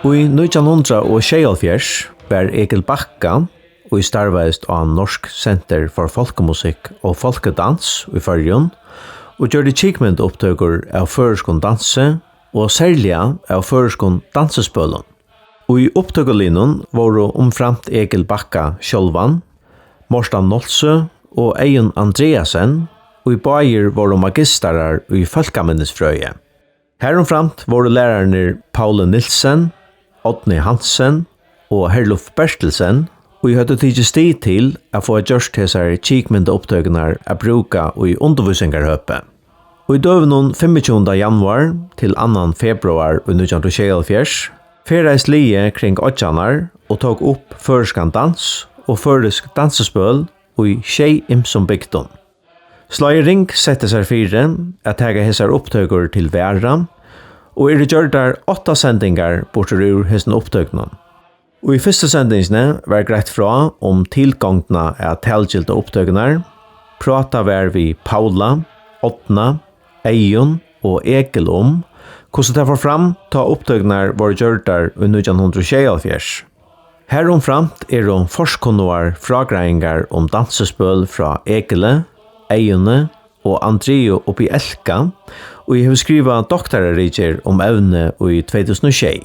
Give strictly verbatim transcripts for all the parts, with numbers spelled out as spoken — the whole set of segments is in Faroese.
Í nítjan hundrað og sjeyoghálvfjerðs var Egil Bakka, ið starvaðist á Norsk Center for Folkemusik og Folkedans í Føroyum, og gjørdi kikmyndaupptøkur av føroyskum dansi og serliga av føroyskum dansispølum. Í upptøkuliðnum vóru umframt Egil Bakka sjálvan, Mortan Nolsøe og Eyðun Andreasen, ið báðir vóru magistarar í fólkaminnisfrøði. Harumframt vóru lærararnir Pauli Nielsen, Árni Hansen og Herluf Bertelsen, ið høvdu tikið stig til at fáa gjørt hesar kikmyndaupptøkurnar at brúka í undirvísingarhøpi. Í døgunum fimmogtjúgunda januar til annan februar í nítjan hundrað og sjeyoghálvfjerðs ferðaðist liðið kring oyggjarnar og tók upp føroyskan dans og føroysk dansispøl í sjey ymsum bygdum. Sláið Ring setti sær fyri at taka hesar upptøkur til vara, og eru gjørdar átta sendingar burtur úr hesum upptøkunum. Í fyrstu sendingini var greitt frá um tilgongdina at talgilda upptøkurnar, prátað var við Paula, Árna, Eyðun og Egil um, hvussu tað fór fram, tá upptøkurnar vóru gjørdar í nítjan hundrað og sjeyoghálvfjerðs. Harumframt eru forskunnugar frágreiðingar um dansispøl frá Egili, Eyðuni og Andreu uppi í Elka, ið hevur skrivað doktararitgerð um evnið í tvey túsund og sjey.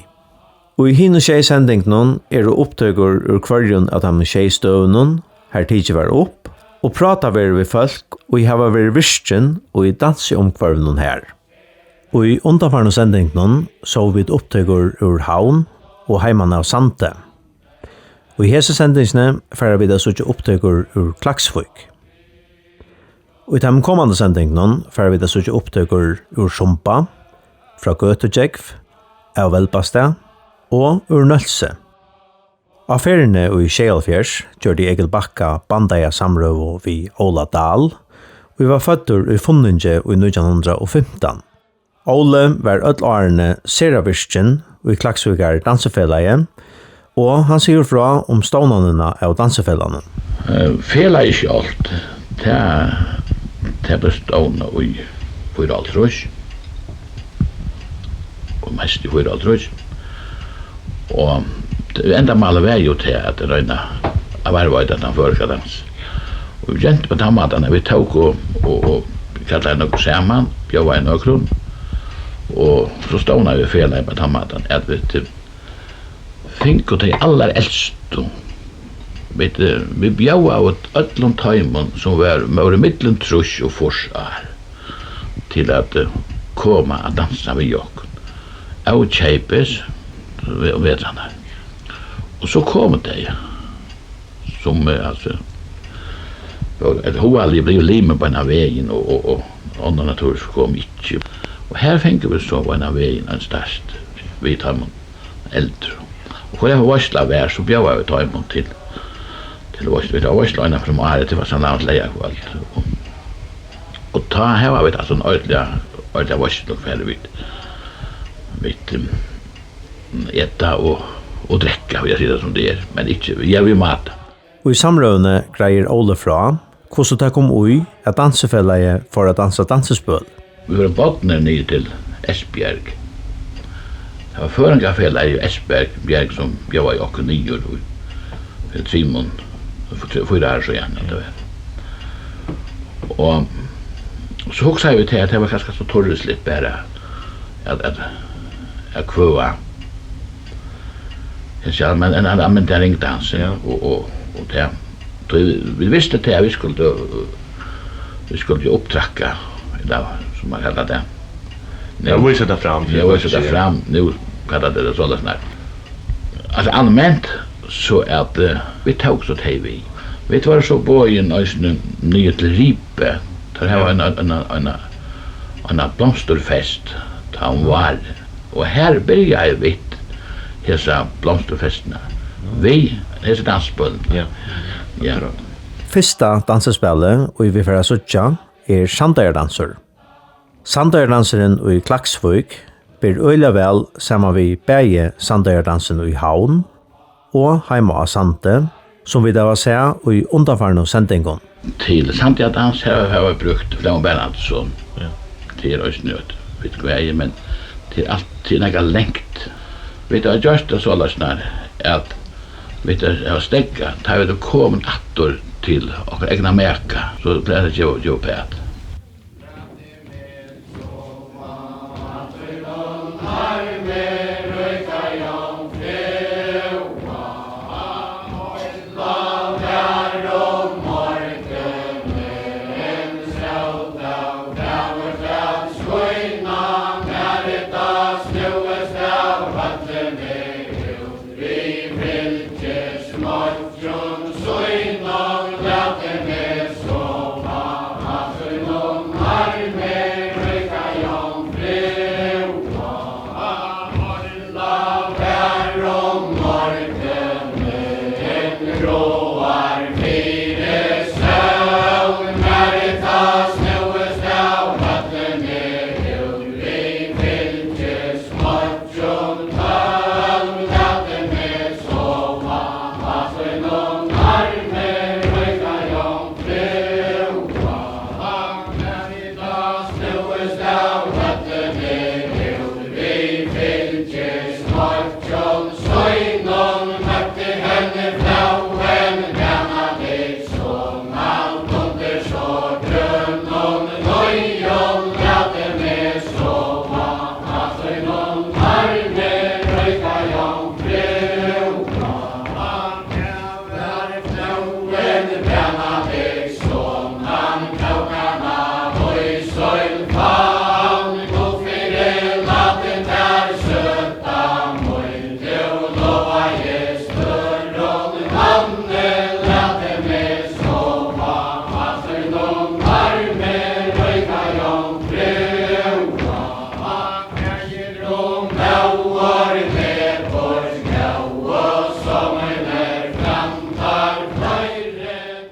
Í hinum sjey sendingunum eru upptøkur úr hvørjum av teimum sjey støðunum, har tikið var upp, og prátað verður við fólk, ið hava verið virkin í dansiumhvørvinum har. Í undanfarnu sendingunum sóu vit upptøkur úr Havn og heiman av Sandi. Í hesi sendingini fara vit at síggja upptøkur úr Klaksvík. Í teimum komandi sendingunum fara vit at síggja upptøkur úr Sumba, frá Gøtugjógv, av Velbastað og úr Nólsoy. Á ferðini í sjeyoghálvfjerðs gjørdi Egil Bakka bandaða samrøðu við Óla Dahl, ið var føddur í Funningi í nítjan hundrað og fimtan. Óli var øll árini sera virkin í Klaksvíkar Dansifelagi, og hann sigur frá um stovnanina av Dansifelagnum. Eh, felagið sjálvt, tað, tað bleiv stovnað í fýraoghálvtrýss, og mest í fýraoghálvtrýss. Og endamálið var jú tað at royna at varðveita tann føroyska dans. Og vit royndu á tann mátan, at vit tóku og, og, og kallaðu nøkur saman, bjóðaðu nøkrum, og so stovnaðu vit felagið á tann mátan, at vit, eh, fingu tey allarelstu. Vit, eh, vit bjóðaðu øllum teimum, sum var, vóru millum trýss og fýrs ár, til at, eh, koma at dansa við okkum. Ókeypis, ve-, vetrarnar. Og so komu tey, sum, eh, altso, vóru, ella hugalig blivu limin beinan vegin, og, og, og onnur náttúrliga kom ikki. Og har fingu vit so beinan vegin ein start við teimum eldru. Og hvørja veitsla var, so bjóðaðu vit teimum til, til veitslu. Vit hava veitslu eina ferð um árið, tað var sann leygarkvøld. Og, og tá hava vit altso ein ordiliga, ordiliga veitslu, har vit, vit, um, eta og, og drekka, vil eg siga tað sum tað er, men ikki, ja, við mati. Í samrøðuni greiðir Óli frá, hvussu tað kom í, at Dansifelagið fór at dansa dansispøl. Vit vóru bodnir niður til Esbjerg. Tað var Føroyingafelagið í Esbjerg, Bjerg, sum bjóðaði okkum niður í, fyri trimum, fyri fýra ár síðan, at tað var. Og so hugsaðu vit, at tað var kanska so turrisligt bara at, at, at kvøða. Eg sá, men ein, ein, ein, ein ringdans, ja, og, og, og tað. Tí vit, vit vistu tað, at vit skuldu, vit skuldu jo upptrakka, ella sum man kallar tað. Ja, vísa tað fram. Ja, vísa tað fram. Nú kallar tað tað soleiðis nær. Altso, alment, so at, eh, vit tóku so tey við. Vit vóru so boðin eisini niður til Ribe. Teir hava eina, eina, eina, eina blomsturfest, tá um várið. Og har byrjaðu vit hesa blomsturfestina. Við hesi dansispølini. Ja. Ja. Akkurát. Fyrsta dansispælið, ið vit fara at síggja, er Sandoyardansur. Sandoyardansurin í Klaksvík ber øgiliga væl saman við bæði Sandoyardansin í Havn og heima á Sandi, sum vit hava sæð í undanfarnu sendingum. Til Sandoyardans hava, hava vit brúkt Flemming Bernhardsson. Ja. Tað er eisini eitt fitt kvæði, men tað er alt, tað er nakað langt. Vit hava gjørt tað soleiðis, at vit hava steðgað, tá vit eru komin aftur til okkara egna maka, so plagar tað at geva, geva uppat.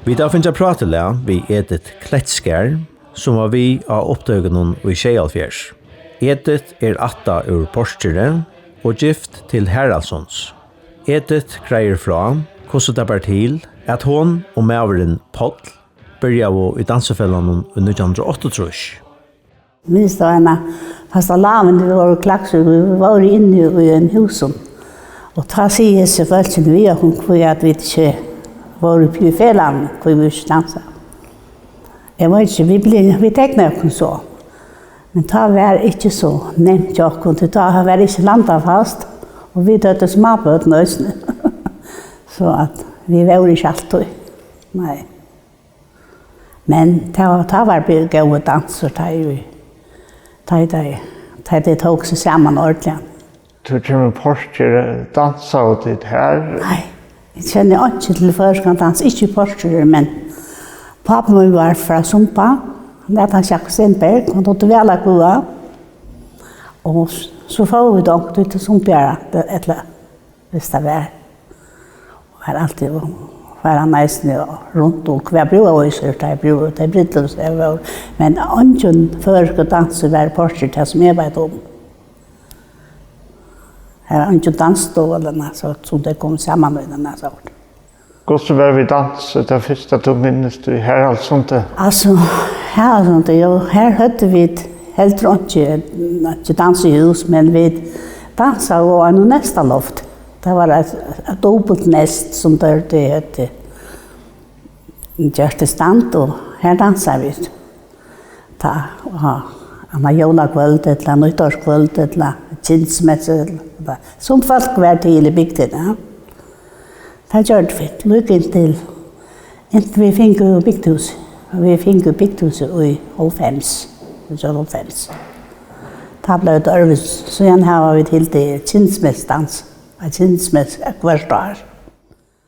Vit hava fingið eitt prátalag við Edith Kletskar, sum var við á upptøkunum í sjeyoghálvfjerðs. Edith er ættað úr Porkeri og gift til Haraldssunds. Edith greiðir frá, hvussu tað bar til, at hon og maðurin Páll byrjaðu í Dansifelagnum í nítjan hundrað og áttaogtrýss. Minnist tað var eina fastalavn, vit vóru í Klaksvík, vit vóru inni í einum húsum. Og tá siga hesi fólkini við okkum, hví at vit ikki vóru í felagnum, hví vit ikki dansaðu. Eg veit ikki, vit bli-, vit teknaðu okkum so. Men tá var ikki so nemt hjá okkum, tí tá var ikki landafast, og vit høvdu smábørn eisini. So at vit vóru ikki altíð. Nei. Men tá, tá var tað góðir dansar, tá ið, tá ið, tá ið tey tóku seg saman ordiliga. Tú kemur í Porkeri, dansaðu tit har? Nei, eg kenni einki til føroyskan dans, ikki í Porkeri, men pápi mín var frá Sumba, hann æt Hans Jakob Stenberg, hann dugdi væl at gáa. Og s-, so fóru vit onkuntíð til Sumbara, ella hvis tað var. Og har altíð, og har hann eisini rundt um hvar brúðarvísur, tað er brúðar, tað er brúdleyp, tað var, men eingin føroyskur dansur var í Porkeri, tað sum eg veit um. Har var eingin dansistova ella neitt, so sum tey komu saman við, ella neitt, so. Hvussu var við dansi, tað fyrsta, tú minnist í Haraldssundi? Altso, Haraldssundi, jú, har høvdu vit heldur einki, einki dansihús, men vit dansaðu á einum neystaloft. Tað var eitt, eitt dupult neyst, sum tey, tey høvdu gjørt í stand, og har dansaðu vit. Tá, á, annað jólakvøld, ella nýtárskvøld, ella kynsmessu, ella, sum fólk var til í bygdini, ja. Tað gjørdu vit, líka inntil, inntil vit fingu bygdahús. Vit fingu bygdahúsið í hálvfems, nítjan hundrað og hálvfems. Tá bleiv tað øðrvísi. Síðan hava vit hildið kynsmessudans, á kynsmessu hvørt ár.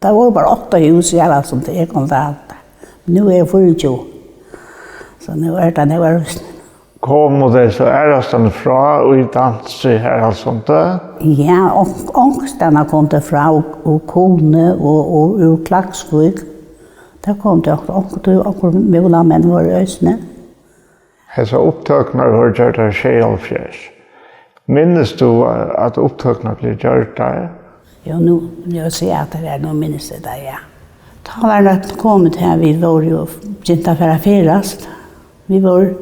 Tað vóru bara átta hús í Haraldssundi, eg kom til at halda. Nú eru fýraogtjúgu. So nú er tað, nú er Komu tey so aðrastaðni frá í dansi í Haraldssundi? Ja, onk-, onkustaðni komu tey frá, og, og Kunoy og, og úr Klaksvík. Tað komu tey onk-, onk-, onkur Múlamenn vóru eisini. Hesar upptøkurnar vórðu gjørdar í sjeyoghálvfjerðs. Minnist tú, at upptøkurnar blivu gjørdar? Jú, nú, nú siga eg at tað er, nú minnist eg tað, ja. Tá var tað komið til, at vit vóru jú begynt at fara at ferðast. Vit vóru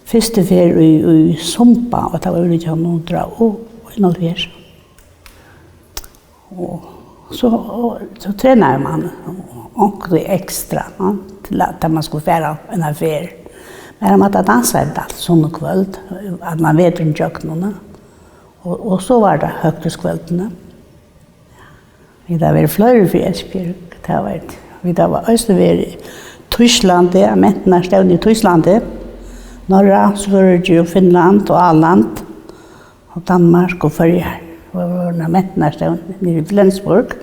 fyrstu ferð í, í Sumba, og tað var í nítjan hundrað og einoghálvfjerðs. Og so, og so trenaði man onkur ekstra, ja, til at, at man skuldi fara eina ferð. Men man mátti dansa alt sunnukvøld, at man veturin gjøgnum, ja. Og, og so var tað høgtíðskvøldini. Vit hava verið fleiri fyri Esbjerg, tað veit. Vit hava eisini verið í Týsklandi, á mentanarstevnu í Týsklandi, Norra, Svøríki og Finnland og Áland og Danmark og Føroyar. Og vit vóru á mentanarstevnu niðri í Flensburg.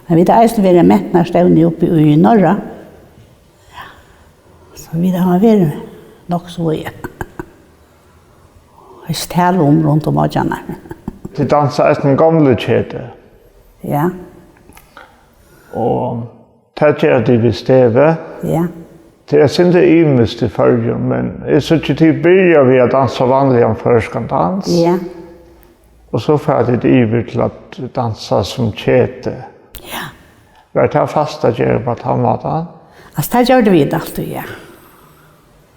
Men vit hava eisini verið á mentanarstevnu uppi í Norra. So vit hava verið nokk so víða. Ikki tala um rundt um oyggjarnar. Tit dansa eisini Gomlu Ketu. Ja. Og tað gera tit við stevi. Ja. Tað er eitt sindur ymiskt í Føroyum, men eg síggi, tit byrja við at dansa vanligan føroyskan dans. Ja. Og so fara tit yvir til at dansa sum ketu. Ja. Var tað fast at gera upp á tann mátan? Altso, tað gjørdu vit altíð, ja.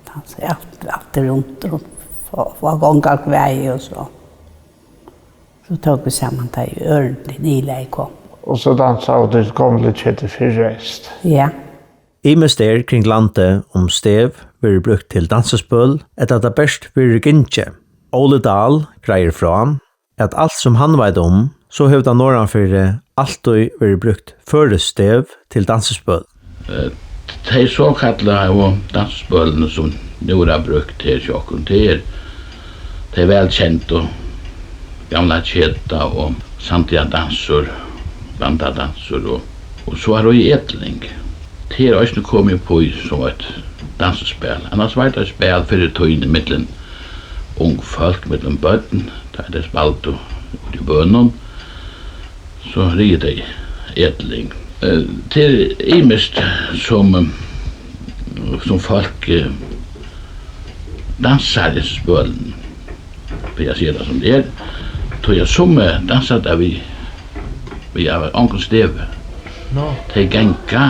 Dansa alt, alt er rundt, rundt, og, og gongd alt veg og so. So tók vit saman, tá ið ørindini í lagi kom. Og so dansaðu tit Gomlu Ketu fyri reyst? Ja. Ymiskt er kring landið, um stev verður brúkt til dansispøl, ella tað bert verður gingið. Óli Dahl greiðir frá, at alt sum hann veit um, so hevur tað norðanfyri altíð verið brúkt føroyskt stev til dansispøl. Eh, tey sokallaðu dansispølini, sum nú verða brúkt her hjá okkum, tað er tey væl kendu, Gamla Keta og Sandoyardansur, Bandadansur og, og so er í Etling. Tað er eisini komið upp í sum eitt dansispæl. Annars var tað eitt spæl fyrr í tíðini millum ung fólk, millum børn, tá tey spældu úti í bønum, so riðu tey Etling. Eh, tað er ymiskt sum, eh, sum fólk, eh, dansar hesi spølini, fyri at siga tað sum tað er, tí at summi dansa tað við, við av ongum stevi. Nú. Tey ganga,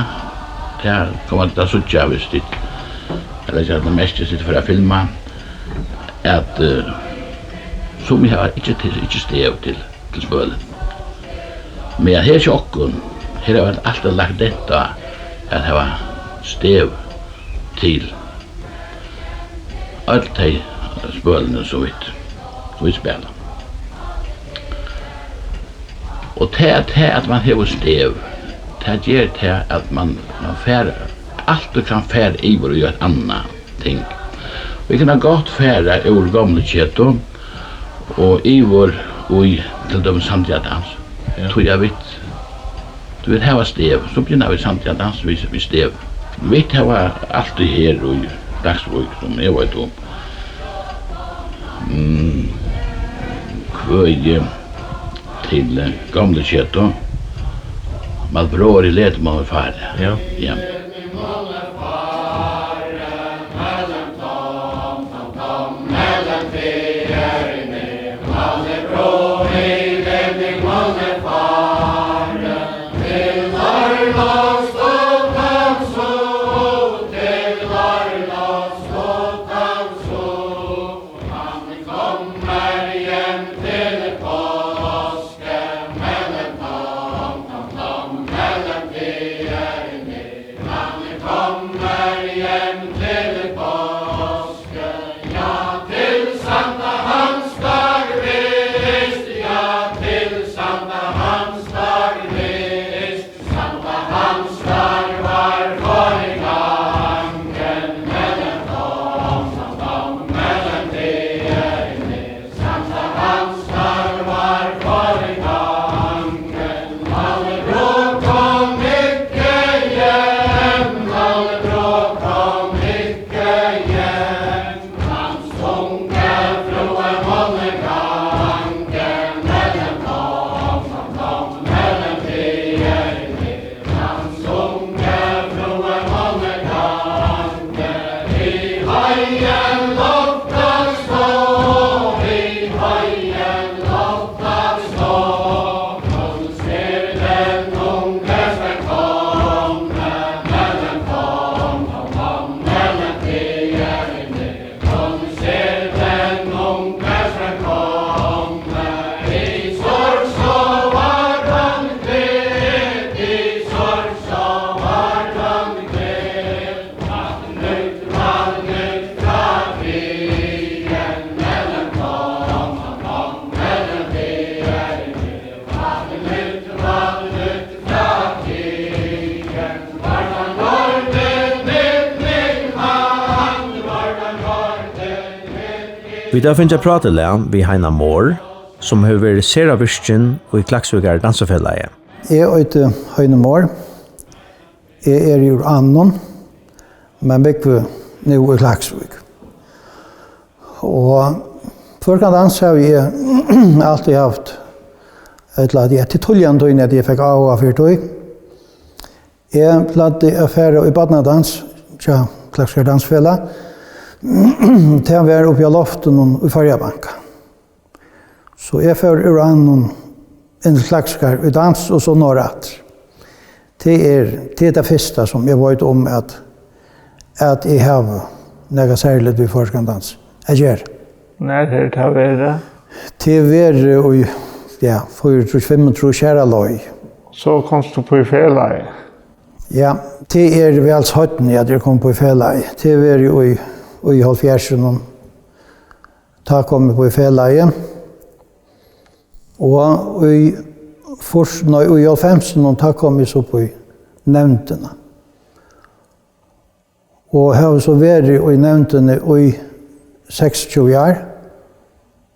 tað koma tit at síggja, viss tit, ella ikki, at merkja, tit fara at filma, at, eh, summi hava ikki til, ikki stev til, til spølin. Men her hjá okkum, her hava vit altíð lagt dent á at hava stev til øll tey spølini, sum vit, sum vit spæla. Og tað, tað, at man hevur stev, tað ger tað, at man, man fær, altíð kann fara yvir í eitt annað ting. Vit kunnu gott fara úr Gomlu Ketu og yvir í til dømis Sandoyardans. Ja. Tí at vit, tí vit hava stev, so begynna vit Sandoyardans við, við stev. Vit hava altíð her í Klaksvík, sum eg veit um, mm, kvøði til, eh, Gomlu Ketu. Malbroer i letum á fari. Ja. Ja. Vit hava fingið eitt prátalag við Heina Mohr, sum hevur verið sera virkin í Klaksvíkar Dansifelagi. Eg eiti Heini Mohr. Eg eri úr Anum, men búgvi nú í Klaksvík. Og føroyskan dans havi eg altíð havt, ella at eg, til tíðliga tíðina, at eg fekk áhuga fyri tí. Eg plagdi at fara í barnadans hjá Klaksvíkar Dansifelag. Tað var uppi á loftinum í Føroya Banka. So eg fór úr Anum inn til Klaksvíkar í dans og so norður aftur. Tað er, tað er tað fyrsta, sum eg veit um, at, at eg havi nakað serligt við føroyskan dans at gera. Nær hevur tað verið? Tað hevur verið í, ja, fýraogtrýss, fimmogtrýss, har á leið. So komst tú upp í felagið? Ja, tað er væl seinni, at eg kom upp í felagið. Tað hevur verið í, í hálvfjerðsunum. Tá kom eg upp í felagið. Og í fýrs, nei, í hálvfemsunum, tá kom eg so upp í nevndina. Og havi so verið í nevndini í seksogtjúgu ár,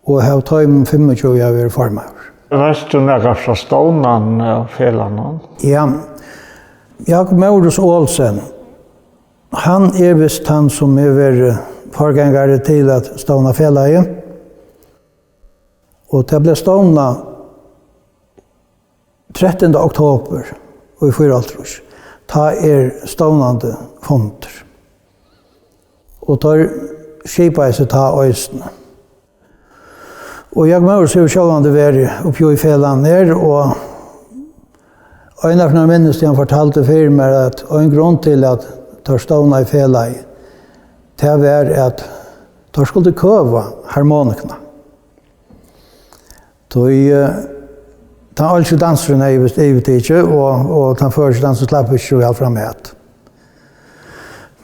og havi teimum fimmogtjúgu ár verið formaður. Veitst tú nakað frá stovnan av felagnum? Ja, Jákup Mórus Olsen, hann er vist tann, sum hevur verið forgangari til at stovna felagið. Og tað bleiv stovnað trettanda oktober í fýraoghálvtrýss. Tá er stovnandi fundur. Og teir skipaði seg tá eisini. Og Jákup Mórus hevur sjálvandi verið uppi í felagnum her, og ein av teimum minnist, hann fortaldi fyri mær, at ein grund til, at teir stovnaðu felagið, tað var, at teir skuldu køva harmonikuna. Tí, eh, tann ensku dansurin hevði vist yvirtikið, og, og tann føroyski dansurin slapp ikki so væl framat.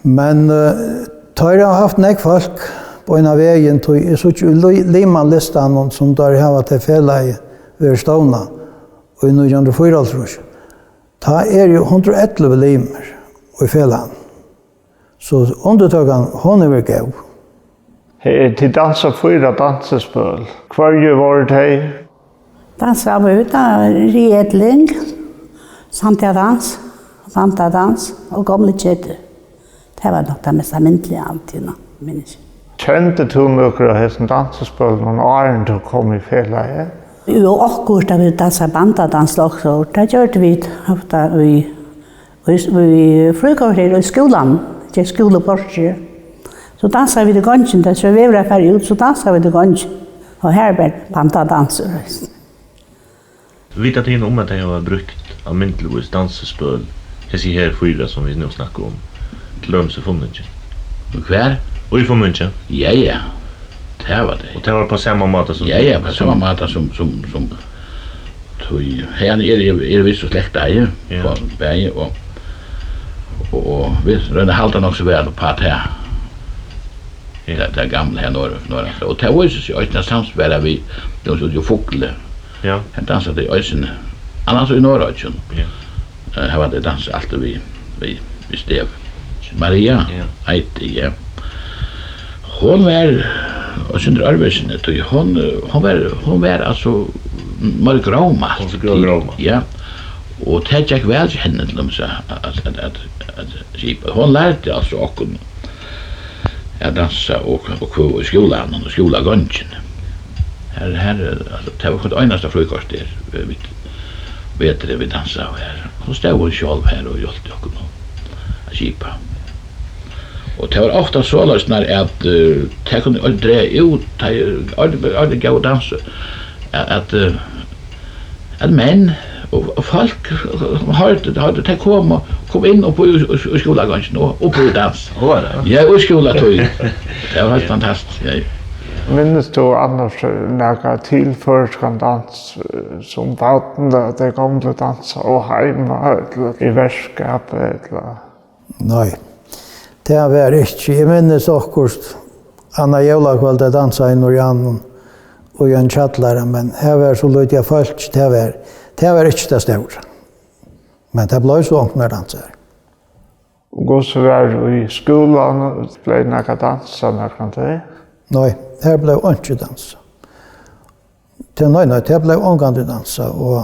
Men, eh, teir hava havt nógv fólk beinan vegin, tí eg síggi í li-, limalistanum, sum teir hava, tá felagið verður stovnað í nítjan hundrað og fýraoghálvtrýss. Tá eru hundrað og ellivu limir í felagnum. So undirtøkan, hon hevur verið góð. Hey, tit dansa fýra dansispøl. Hvørji vóru tey? Dansa við, tá, riðilling, sandoyardans, bandadans og gomlu ketur. Tað var nokk tað mest almindiliga altíð, minnist eg. Kendi tú nøkur av hesum dansispølunum, áðrenn tú kom í felagið? Jú, okkurt, at vit dansa bandadans, okkurt, tað gjørdu vit ofta í, í, í fríkorter í skúlanum, gekk skúli burtur. So dansaðu vit í gongini, tá so veður at fara út, so dansaðu vit í gongini. Og har var bandadansur. Vita tygum um, at tey hava brúkt almindiligvís dansispøl, hesi her fýra, sum vit nú snakka um, til dømis í Funningi? Hvar? Í Funningi. Ja, ja. Tað var tað. Og tað var á sama máta sum... Ja, ja, á sama máta sum, sum, sum, tí, her eru, eru vit so slektaði, ja, bæði, og, og, og vit royna at halda nokk so væl uppá tað. Ja. Tað, tað gamla her norður, norður. Og tað vísir seg eisini, at samspæla við, nú so, jú, Fugli. Ja. Her dansa tey eisini. Annars í Norðuroyggjum. Ja. Eh, har var tey dansa altíð við, við, við stev. Maria, ja, Eide, ja. Hon var, og sindur øðrvísi, tí hon, eh, hon var, hon var altso meira grómalt. Hon var grómalt. Ja. Og tað gekk væl hjá henni til dømis at, at, at, at, at skipa. Hon lærdi altso okkum at dansa og, og kvøða í skúlanum og skúlagongini. Her, her, altso, tað var hvørt einasta fríkorter, eh, vit, veturin vit dansaðu her. So stóð hon sjálv her og hjálpti okkum at skipa. Og tað var ofta soleiðis, nær at, eh, tað kundi øll draga út, tað er øll, øll góðu dansa, at, at, eh, at menn og, og fólk, sum hoyrdu, hoyrdu, tey komu, komu inn upp í, í, í skúlagongina og upp í dans. Hurra. Ja, í skúlatíð. Tað var heilt fantastiskt, ja. Minnist tú annars, eh, nakað til føroyskan dans, eh, sum barn, eh, tey gomlu dansaðu heima, ella í verskapi, ella? Nei, tað var ikki. Eg minnist okkurt annað jólakvøld, at dansa í Norðanum og í ein kjallara, men har var so lítið av fólki, tað var, tað var ikki tað stóra. Men tað bleiv so onkuntíð dansað. Og hvussu var í skúlanum? Bleiv nakað dansað nakrantíð? Nei, her bleiv einki dansað. Tað, nei, nei, tað bleiv ongantíð dansað, og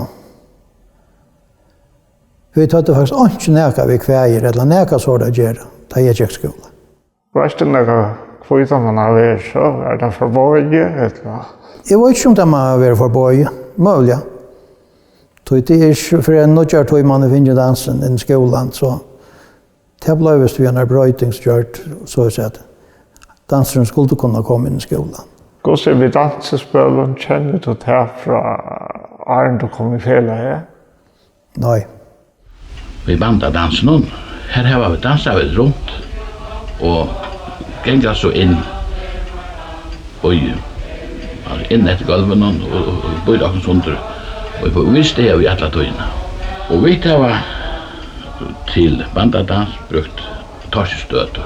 vit høvdu faktiskt einki nakað við kvæðir ella nakað sovorðið at gera, tá eg gekk í skúla. Veitst tú nakað, hví tað man hava verið so? Er tað forboðið, ella? Eg veit ikki, um tað man hava verið forboðið, møguliga. Tí tað er ikki fyrr enn nýggjari tíð, man hevur fingið dansin inn í skúlan, so tað bleiv vist við eina broyting gjørt, so at siga, at dansurin skuldi kunna koma inn í skúlan. Hvussu er við dansispølum? Kennir tú tað frá áðrenn tú kom í felagið? Nei. Í bandadansinum, har hava vit dansað væl runt og ganga so inn í, inn eftir gólvinum og, og, og býta okkum sundur. Og vit, vit stæðu í alla tíðina. Og vit hava til bandadans brúkt Torkilsstøðið.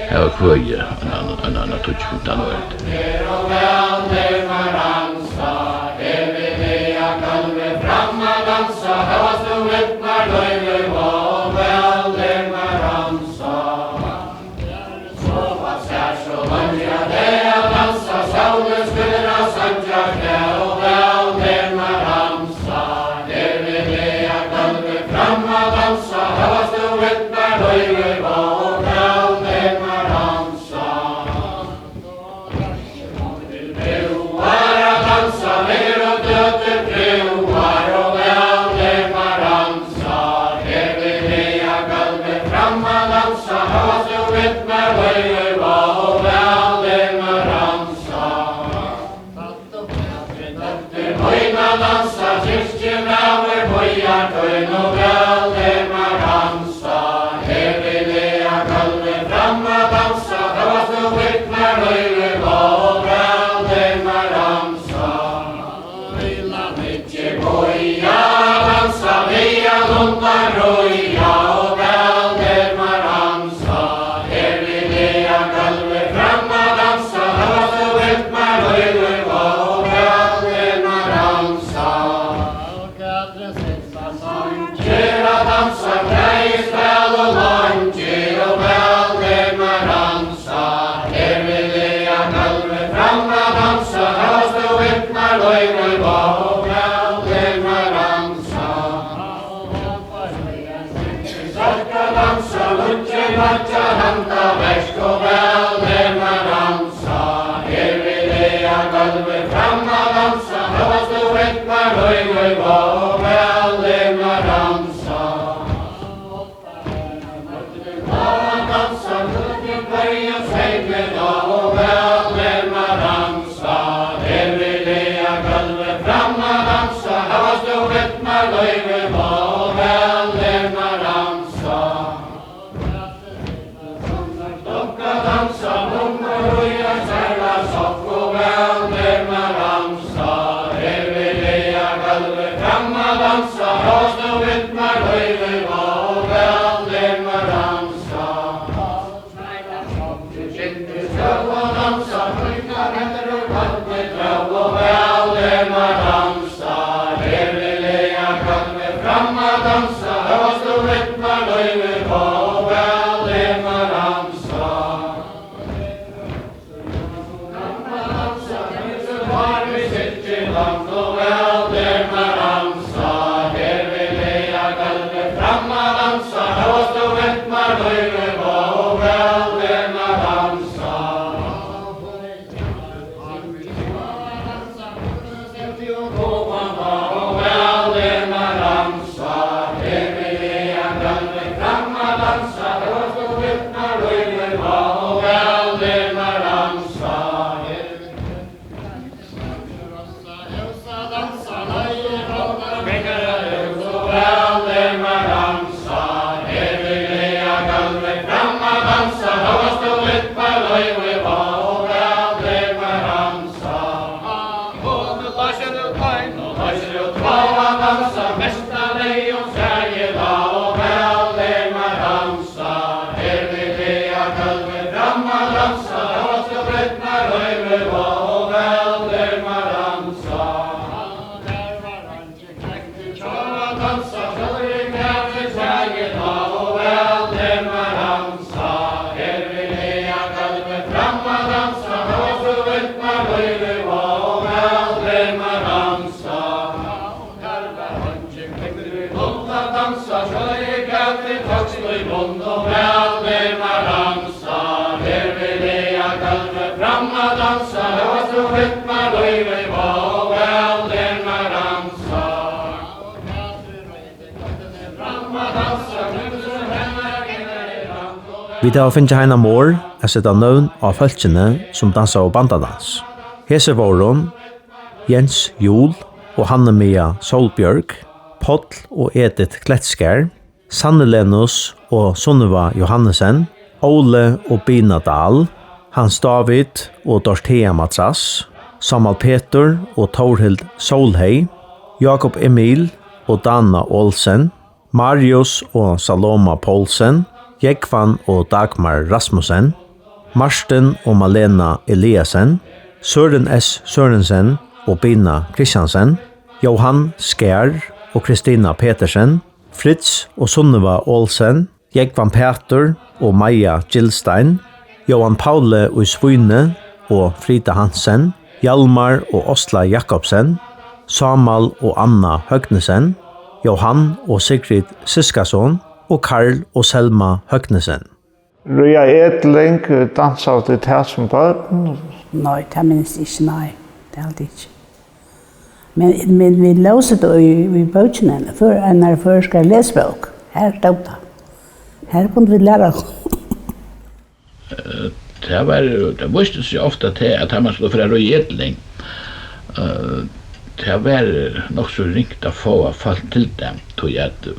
Har var kvøðið ein, ein, ein, ein tíggju, fimtan ár. Vit hava fingið Heina Mohr at seta nøvn á fólkini, sum dansaðu bandadans. Hesi vóru Jens Juul og Hanne Maja Sólbjørg, Páll og Edith Kletskar, Sanne Lenus og Sunniva Johannesen, Óli og Bina Dahl, Hans David og Dorthea Matras, Sámal Petur og Tórhild Sólhey, Jákup Emil og Dana Olsen, Marius og Saloma Poulsen, Jógvan og Dagmar Rasmussen, Martin og Malena Eliasen, Søren S. Sørensen og Bina Christiansen, Jóhan Skær og Kristina Petersen, Fritz og Sunniva Olsen, Jógvan Pætur og Maja Gilstein, Jóhan Pauli í Svínoy og Frida Hansen, Hjalmar og Ásta Jakobsen, Sámal og Anna Høgnesen, Jóhan og Sigrid Siskason og Karl og Selma Høgnesen. Ríða eðling, dansaðu tit tað sum børn? Nei, tað minnist eg ikki, nei. Tað haldi eg ikki. Men, men vit lósu tað í, í bókini, før, einari føroyskari lesibók. Har stóð tað. Har kundu vit læra okkum. Eh, tað var, tað vísti seg ofta tað, at tá man skuldi fara at ríða eðling, eh, tað var nokk so ringt at fáa fólk til tað, tí at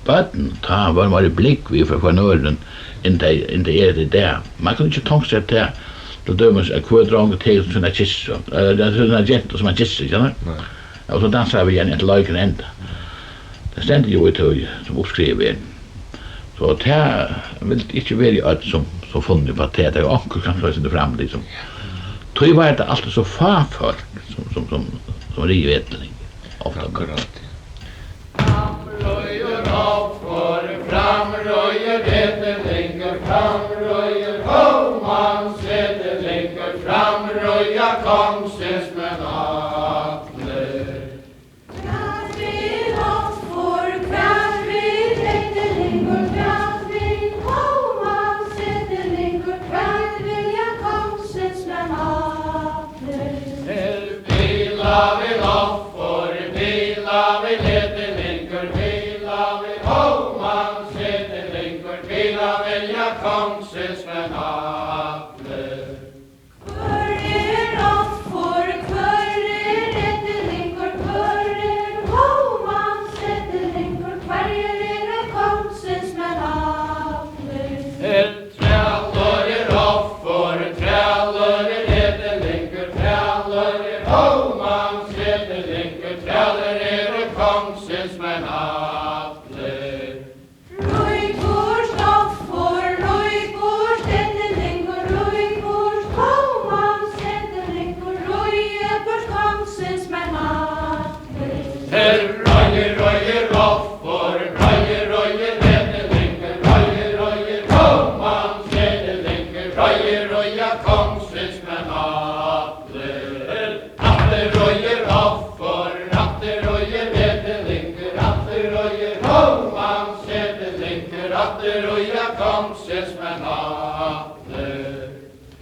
børn, tá vóru meira blúgv við hvør, hvør øðrum, enn tey, enn tey eru í dag. Man kundi ikki tonkt sær tað, til dømis, at hvør drongur tekur sína kyssa, eh, sína gentu sum hann kyssir, skilur? Nei. Og so dansaðu vit igjen inntil leikur enda. Tað stendur jú í tí, sum uppskrivað er. So tað vildi ikki verið øll, sum, sum funnu upp á tað. Tað er onkur, kanska, sum er fram, liksom. Tí var tað altíð so fá fólk, sum, sum, sum, sum riðu eðling. Ofta. Akkurát, ja. Fram ríður offur, fram ríður eðlingur, fram ríður hómans eðlingur, fram ríða kongsins menn allir. Hvat vil offur, hvat vil eðlingur, hvat vil hómans eðlingur, hvat vilja kongsins menn allir? Her bila vil offur, bila vil eðlingur, bila vil hómans eðlingur, bila vilja kongsins menn allir. Hvør er offur, hvør er eðlingur, hvør er hómans eðlingur, hvørjir eru kongsins menn allir? Her trælur er offur, trælur er eðlingur, trælur er hómans eðlingur, trælur eru kongsins menn allir. Ríðburt offur, ríðburt eðlingur, ríðburt hómans eðlingur, ríðburt kongsins menn allir. Her reiðir, reiðir offur, reiðir, reiðir eðlingur, reiðir, reiðir hómans eðlingur, reiðir, reiða kongsins menn allir. Aftur reiðir offur, aftur reiðir eðlingur, aftur reiðir hómans eðlingur, aftur reiða kongsins menn allir.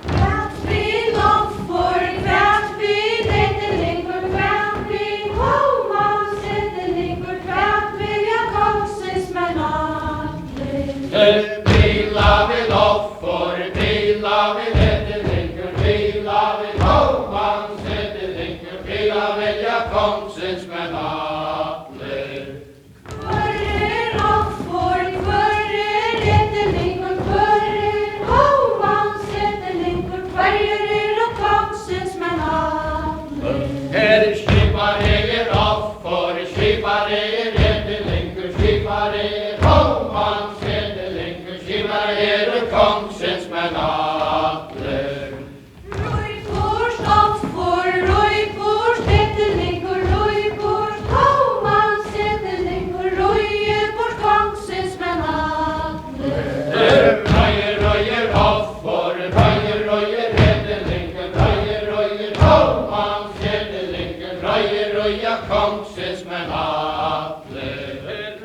Hvat vil offur, hvat vil eðlingur, hvat vil hómans eðlingur, hvat vilja kongsins menn allir? Her bila vil offur, bila vil eðlingur, bila vil hómans eðlingur, bila vilja kongsins menn allir. Hvør er offur, hvør er eðlingur, hvør er hómans eðlingur, hvørjir eru kongsins menn allir? Her skipari er offur, skipari er eðlingur, skipari er hómans eðlingur, skipari eru kongsins menn allir. Ríðburt offur, ríðburt eðlingur, ríðburt hómans eðlingur, ríðburt kongsins menn allir. Reiðir, reiðir offur, reiðir, reiðir eðlingur, reiðir, reiðir hómans eðlingur, reiðir, reiða kongsins menn allir.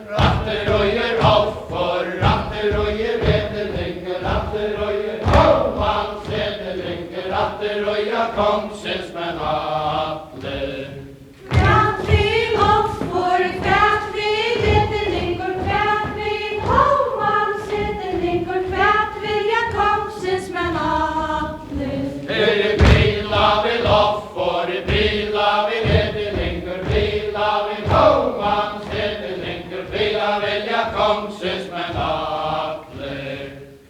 Rættur reiðir offur, rættur reiðir eðlingur, rættur reiðir hómans eðlingur, rættur reiða Kongsins menn allir. Hvat vil offur, hvat vil etinlingur, hvat vil hómans etinlingur, hvat vilja kongsins menn allir? Her er bila vil offur, bila vil etinlingur, bila vil hómans etinlingur, bila vilja kongsins menn allir.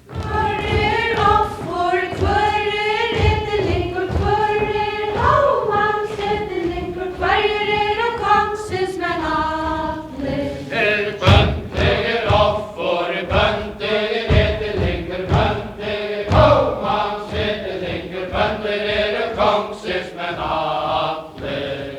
Hvør er offur, hvør er etinlingur, hvør er hómans etinlingur, hvørjir eru kongsins menn allir? Er bóndi er offur, bóndi er etinlingur, bóndi er hómans etinlingur, bóndir eru kongsins menn allir.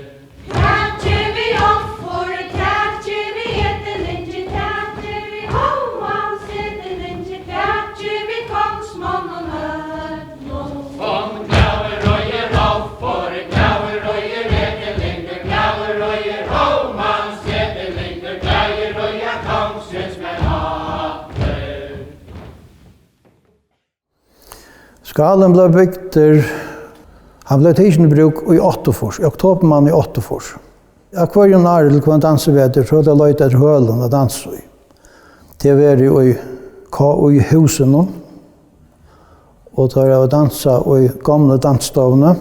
Takið við offur, takið við etinlingi, takið við hómans etinlingi, takið við kongsmonnum øllum. Kom, gævuríkir offur, gævuríkir etinlingur, gævuríkir hómans etinlingur, gævuríkir kongsins menn allir. Skálin bleiv bygdur, hann bleiv tikin í brúk í áttaogfýrs, í oktobermánaði í áttaogfýrs. Á hvørjum ári til hvønn dansivetur, so er tað leitað eftir hølum at dansa í. Tað hevur verið í K Y-húsinum, og teir hava dansað í gomlu dansstovuni.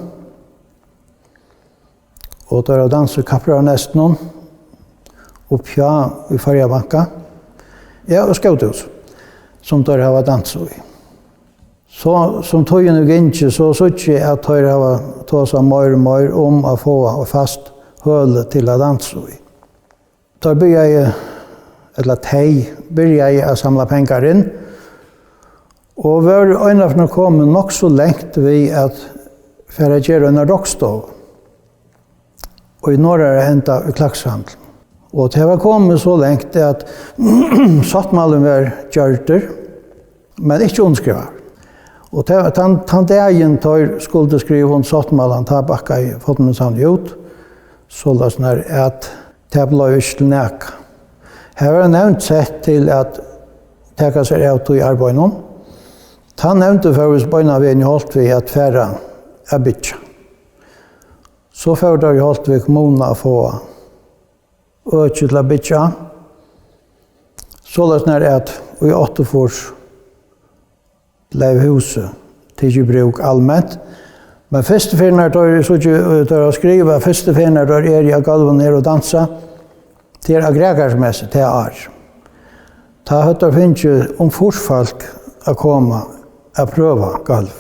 Og teir hava dansað í Kappróðranestinum, uppi á, í Føroyabanka. Ja, og Skóthús, sum teir hava dansað í. So, sum tíðin er gingin, so síggi eg, at teir hava tosað meir og meir um at fáa eitt fast høli til at dansa í. Teir byrjaðu, ella tey byrjaðu at samla pengar inn, og vóru einaferð komin nokk so langt við at fara at gera eina roykstovu í norðara enda í Klaksvík. Og tað var komið so langt, at sáttmálin var gjørdur, men ikki undirskrivaður. Og ta-, tann, tann dagin teir skuldu skriva undir sáttmálan, tá bakkaði Fornminnissavnið út, soleiðis nær at tað bleiv ikki til nakað. Har var nevnd sett til at taka sær av tí arbeiðinum. Tá nevndin fór vist beinan vegin í holt við at fara at byggja. So fóru teir í holt við kommununa at fáa øki til at byggja. Soleiðis nær at í áttaogfýrs bleiv húsið tikið í brúk alment. Men fyrstu ferð, nær teir, eg síggi, eh, teir hava skrivað, fyrstu ferð, nær teir eru á gólvinum her og dansa, tað er á Grækarismessu tað ár. Tá høvdu teir fingið um fýrs fólk at koma at prøva gólv.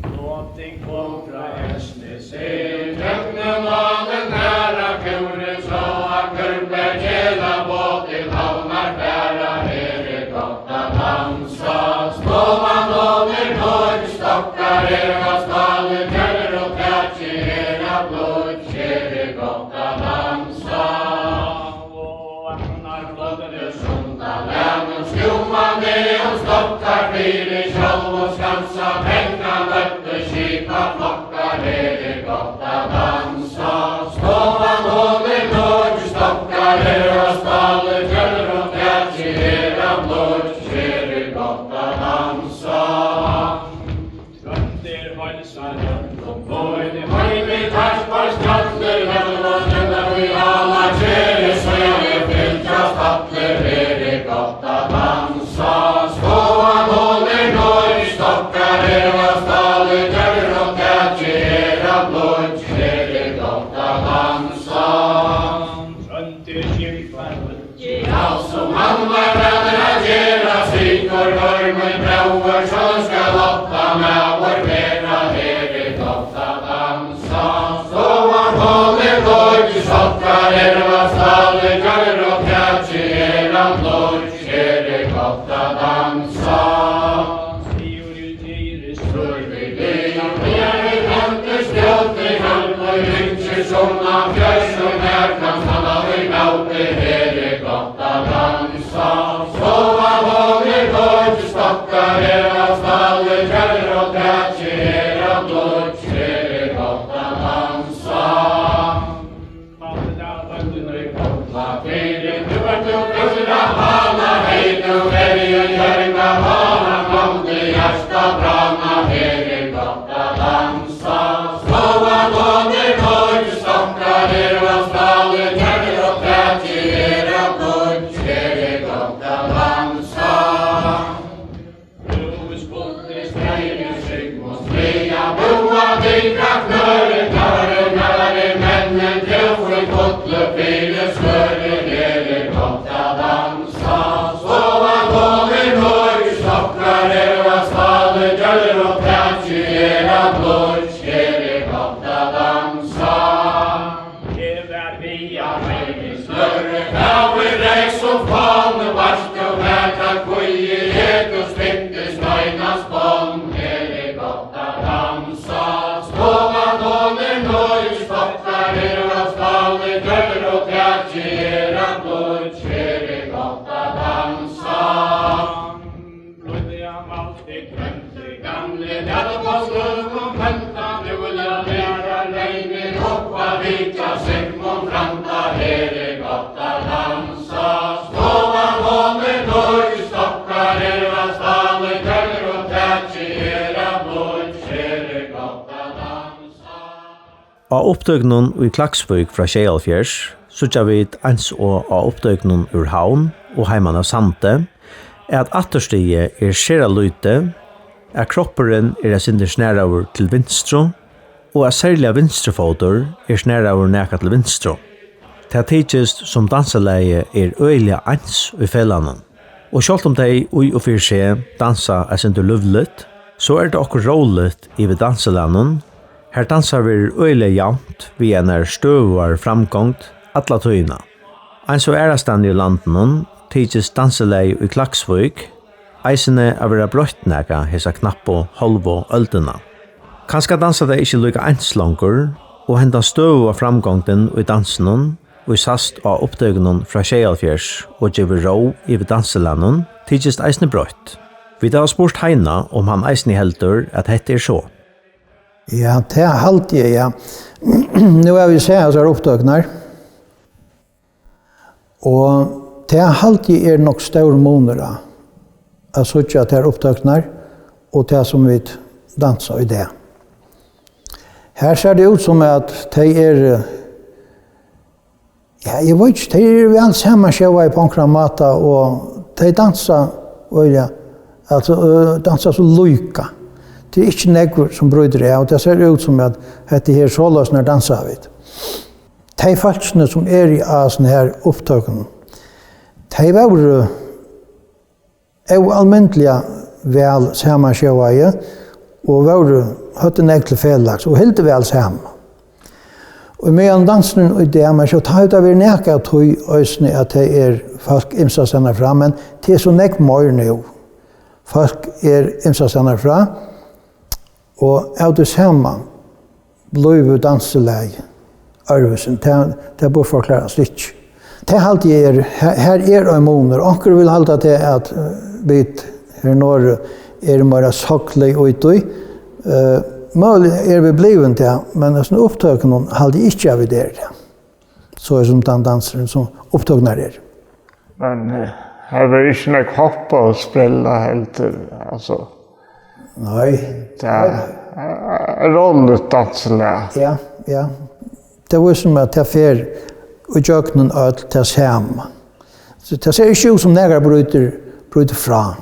Flótin kom frá Hesnesi, gjøgnum áin Harða, kúrin so á Kúrbergi, ella båt til Havnar fara, her er gott at dansa. Stovan hon er nýggj, stokkar eru av stáli, tjørnir og taki eru av blýggj, her er gott at dansa. Og aftanar flóttu sundan lagnum, skúmandi um stokkar fyri sjálvum skansa, pengan løgdu skipa flokkar, her er gott at dansa. Stovan hon er nýggj, stokkar eru av stáli, tjørnir og taki eru av blýggj, her er gott at dansa. Tróndur heilsar øllum, boðini heim í Kasparskjallir, Helluvatn, Helluvatn, í Álagerði, síðani fylgjast allir, her er gott at dansa. Stovan hon er nýggj, stokkar eru av stáli, tjørnir og taki eru av blýggj, her er gott at dansa. Tróndur skipar Altso, hann var væl at gera, sigur Gormur bróðir, so skal otta maður vera, her er gott at dansa. Stovan hon er nýggj, stokkar eru av stáli, tjørnir og taki eru av blýggj, her er gott at dansa. Sigur Týri, Týri, stýr við lið, Týri, heldur skjóti, heldur ringi, sunnan fjørs og nakran, hann á í móti, her er gott at dansa. Stovan hon er nýggj, stokkar eru av stáli, Gamli Dalaboskur og Penta, nú vilja vera reinir upp at vitja Sigmund Frænda. Her er gott at dansa, stovan hon er nýtt, stokkar eru av stáli, tøl og taki er av blýggj. Her er gott at dansa. Á upptøkunum í Klaksvík frá sjeyoghálvfjerðs síggja vit, eins og á upptøkunum úr Havn og heiman av Sandi, at afturstigið er sera lítið, at kroppurin er eitt sindur snaraður til vinstru, og at serliga vinstrifótur er snaraður nakað til vinstru. Tað tykist, sum dansilagið er øgiliga eins í felagnum. Og sjálvt um tey í og fyri seg dansa eitt sindur lívligt, so er tað okkurt róligt yvir dansilagnum. Har dansað verður øgiliga javnt við einari støðugari framgongd alla tíðina. Eins og aðrastaðni í landinum tykist dansilagið í Klaksvík eisini at vera broytt nakað hesa knappu hálvu øldina. Kanska dansa tey ikki líka eins longur, og hendan støðuga framgongdin í dansinum, ið sæst á upptøkunum frá sjeyoghálvfjerðs og gevur ró yvir dansilagnum, tykist eisini broytt. Vit hava spurt Heina, um hann eisini heldur, at hetta er so. Ja, tað haldi eg, ja. Nú hava vit sæð hasar upptøkurnar. Og tað haldi eg er nokk stór munur á, at síggja tær upptøkurnar og tað, sum vit dansa í dag. Her sær tað út, sum at tey eru, ja, eg veit ikki, tey eru væl samansjóðaði á onkran máta, og tey dansa, og ja, altso, øh, dansa so líka. Tað er ikki nógvur, sum brýtur av. Tað sær út, sum at hetta her soleiðis, nær dansa vit. Tey fólkini, sum eru á hesum her upptøkunum, tey vóru óalmindiliga væl samansjóðaði og vóru, høvdu nógv til felags og hildu væl saman. Og meðan dansurin í dag, men so tá hevur tað verið nakað av tí eisini, at tað er fólk ymsastaðni frá, men tað er so nógv meir nú. Fólk er ymsastaðni frá, og av tí sama blívur dansilagið øðrvísi. Tað, tað burforklarast ikki. Tað haldi eg er, her, her er ein munur. Onkur vil halda tað, at, eh, vit her norður eru meira soglig í tí. Eh, møguliga eru vit blivin tað, men í hesum upptøkunum haldi eg ikki, at vit eru tað. So er sum tann dansurin, sum upptøkurnar eru. Men, eh, her verður ikki nógv hopp og sprella heldur, altso. Nei. Tað er róligt dansilag. Ja, ja. Tað var sum at tað fer í gjøgnum øll tað sama. So tað sær ikki út sum nakar brýtur, brýtur frá.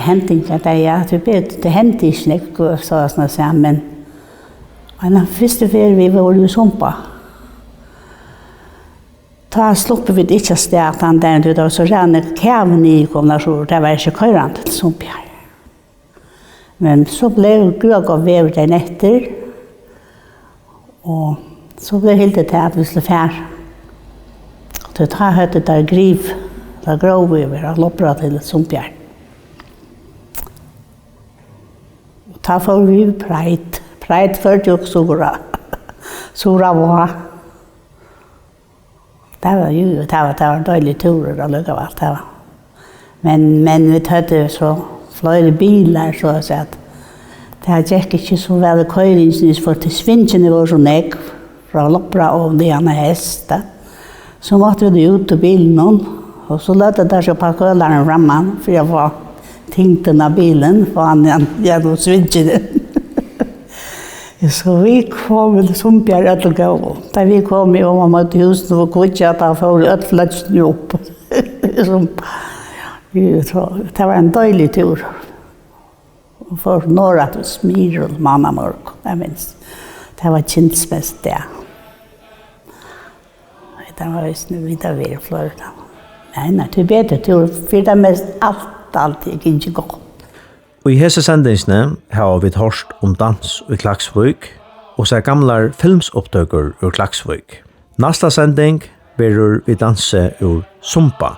hendingar, tað, ja, tú veit, tað hendi ikki nógv, so, so at siga, men, men fyrstu ferð, vit vóru í Sumba, tá sluppu vit ikki avstað tann dagin, tí tað var so ræðuliga nógv kavi niðurkomin, so tað var ikki koyrandi til Sumbjar. Men so bleiv gøgg av veður dagin eftir, og so bleiv hildið til, at vit skuldu fara. Og tí tá høvdu teir grivið, teir gróvu yvir, at lopra til Sumbjar. Og tá fóru vit við Pride. Pride førdi okkum suður á, suður á Vág. Tað var, jú, jú, tað var, tað var ein deiligur túrur allíkavæl, tað var. Men, men vit høvdu so fleiri bilar, so at siga, at tað gekk ikki so væl í koyringini, so at svingini vóru so nógv, frá Lopra og niðan á Hest, ja. So máttu vit út úr bilinum, og so løgdu teir seg upp á kølaran framman fyri at fáa tyngdina á bilin, fáa hann niðan, ja, nú svingin. So vit komu til Sumbjar øll góð. Tá vit komu oman móti húsini og kvíggja, tá fóru øll fløggini upp. Sum, jú, so, tað var ein deiligur túrur. Og fór norður til Smyril mánamorgun, eg minnist. Tað var kynsmessudag. Tað var víst, nú vit hava verið fleiri. Nei, nei, tíbetur, tú, fyri tað mesta alt, alt er gingið gott. Í hesi sendingini hava vit hoyrt um dans í Klaksvík og sæð gamlar filmsupptøkur úr Klaksvík. Næsta sending verður við dansi úr Sumba.